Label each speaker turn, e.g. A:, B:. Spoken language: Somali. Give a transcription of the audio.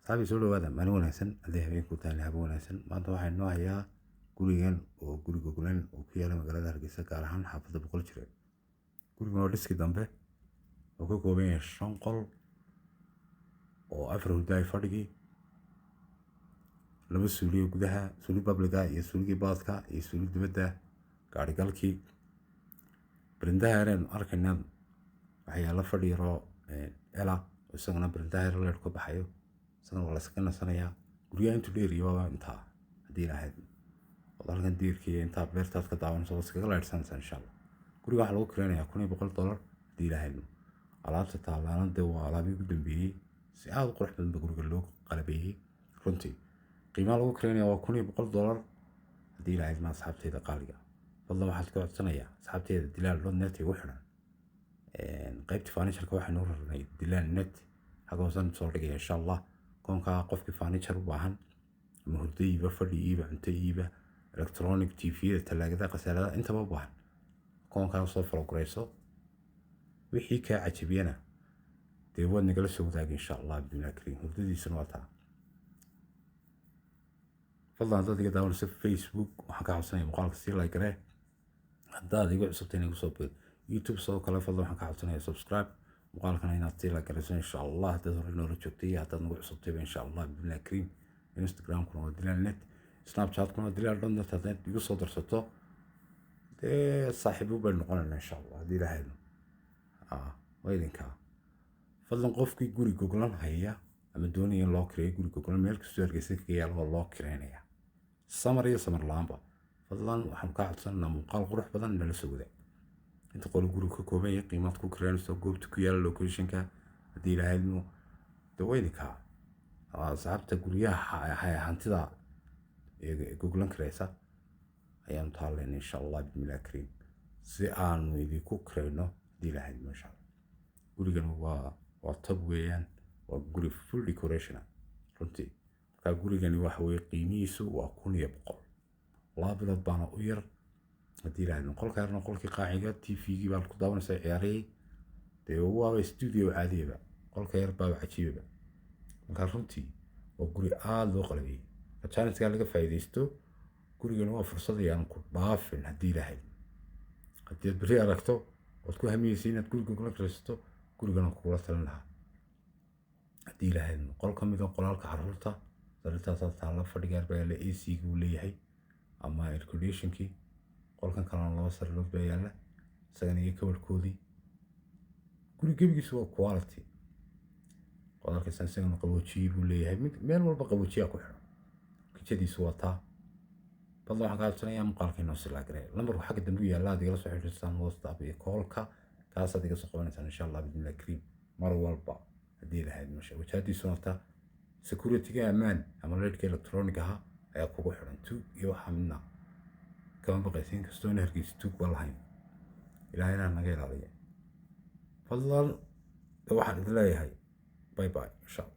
A: Saaxiib, soo dhawaada. Maalin wanaagsan haddii habeenku tahay, habe wanaagsan. Maanta waxaan inoo hayaa gurigan oo guri goglan oo ku yaala magaalada Hargeysa, gaar ahaan xaafadda Boqol Jire. Gurigan waa dhiski dambe oo ka kooban yahay shan qol oo afar hurdaay, fadhigii, laba suuliyo gudaha, suuli public-ga iyo suuligii bathka iyo suuli dibadda, gaarigalkii, barandaha yareenu arkayna. Waxaa yaala fadhi yaroo ela, isagana barandaha yar leer ka baxayo, isagana waa la iskaga nasanayaa. Guryaha intuu dheeriyo waaba intaa. Haddii lahayd ood halkan diirkii intaa beertaad ka daawanayso, waad iskaga leydhsanaysaa, insha Allah. Guriga waxaa lagu kireynayaa $1100 haddii lahayd. Alaabta taalaana dee waa alaabihii ugu dambeeyey. Si aada u qurux badan ba guriga loo qalabeeyey runtii. Qiimaha lagu kireynaya waa $1100 haddii lahayd. Ma asxaabteyda qaaliga, fadlan waxaad ka codsanayaa asxaabteyda Dilaal.net igu xidhan. Qaybta furnitureka waxaynu u rarnay Dilaal Net, xagga hoosaan soo dhigaya, insha Allah. Koonkaa qofkii furniture u baahan ama hurdo iiba, fadhi iiba, cunto iiba, electronic, TV-yada, talaagada, khasaalada, intaba u baahan, koonkaa soo follow garayso. Wixii kaa cajabiyana dee waad nagala soo wadaagi, insha Allah bismillahi kariim. Hurdadiisana waa taa. Fadlan haddaad iga daawanayso Facebook, waxaan ka codsanaya muuqaalka sii like garee. Haddaad iga cusubtay, igu soo bir YouTube sidoo kale. Fadlan waxaan ka codsanaya subscribe, muuqaalkana inaad sii like garayso, insha Allah, haddaad hore noola joogtay iyo haddaad nagu cusubtayba, insha Allah bismillahi kariim. Instagramkuna waa Dilaal Net, Snapchatkuna waa Dilaal.net. Haddaad igu soo darsato dee saaxiibo baynu noqonayna, insha Allah, haddii ilaahayno waa idinkaa. Fadlan qofkii guri goglan haya ama doonaya in loo kireeyo guri goglan, meel kastoo Hargeysa kaga yaala waa loo kireynaya, samar iyo samar la-aanba. Fadlan waxaan kaa codsanaynaa muuqaal qurux badan nala soo wadaag, inta qolo gurigu ka kooban yahay, qiimaad ku kireynayso, goobta ku yaala, locationka, haddii ilaahayno. Dee waa idinkaa asxaabta guryaha hantida goglan karaysa ayaanu taallayna, insha Allah bismillahi kariim, si aanu idinku karayno haddii Ilaahay, insha Allah. Gurigan waa top weeyaan, waa guri full decoration ah runtii. Marka gurigani waxa weye qiimihiisu waa 1100, 2 bilood baana u yar haddii Ilaahay. Qolka yarna qolkii qaaciga, TV-gii baa ku daawanaysa ciyaarihii, dee waaba studio caadiyaba. Qolka yar baaba cajiibaba. Marka runtii waa guri aada loo qalabiyey. Chance-ka laga faa'iidaysto. Gurigani waa fursad ayaan ku dhaafin haddii Ilaahay. Haddii aad berri aragto ood ku hamiyeysa inaad guriga kula kiraysato, gurigan kugula talin lahaa haddii Ilaahay. Qol ka mid a qolalka caruurta, sariirtaasaa taalla, fadhiga yar baa yaalla, AC-gi uu leeyahay ama air conditionkii. Qolkan kalena laba sariirood baa yaalla, isagana iyo kabarkoodii. Guri gebigiisu waa quality, waad arkaysaa. Isagana qaboojiye buu leeyahay, mid meel walba qaboojiyaa ku xiran. Kijadiisu waa taa. Fadlan waxaan kaa codsanayaa muuqaalka inoo sii like garee. Lambarku xagga dambe u yaalla, aad igala soo xiriirsaan WhatsApp iyo callka, kaasaad iga soo qabanaysaan, insha Allah bismillahi kariim, mar walba haddii lahayd. Masha wajahadiisu waa security-ga ammaan ama leedhka electronic ahaa ayaa kugu xiran. Tuug iyo waxaa midna kama baqaysa, inkastoona Hargeysa tuug baa lahayn. Ilaahayna naga ilaaliya. Fadlan waxaan idin leeyahay bye bye, insha Allah.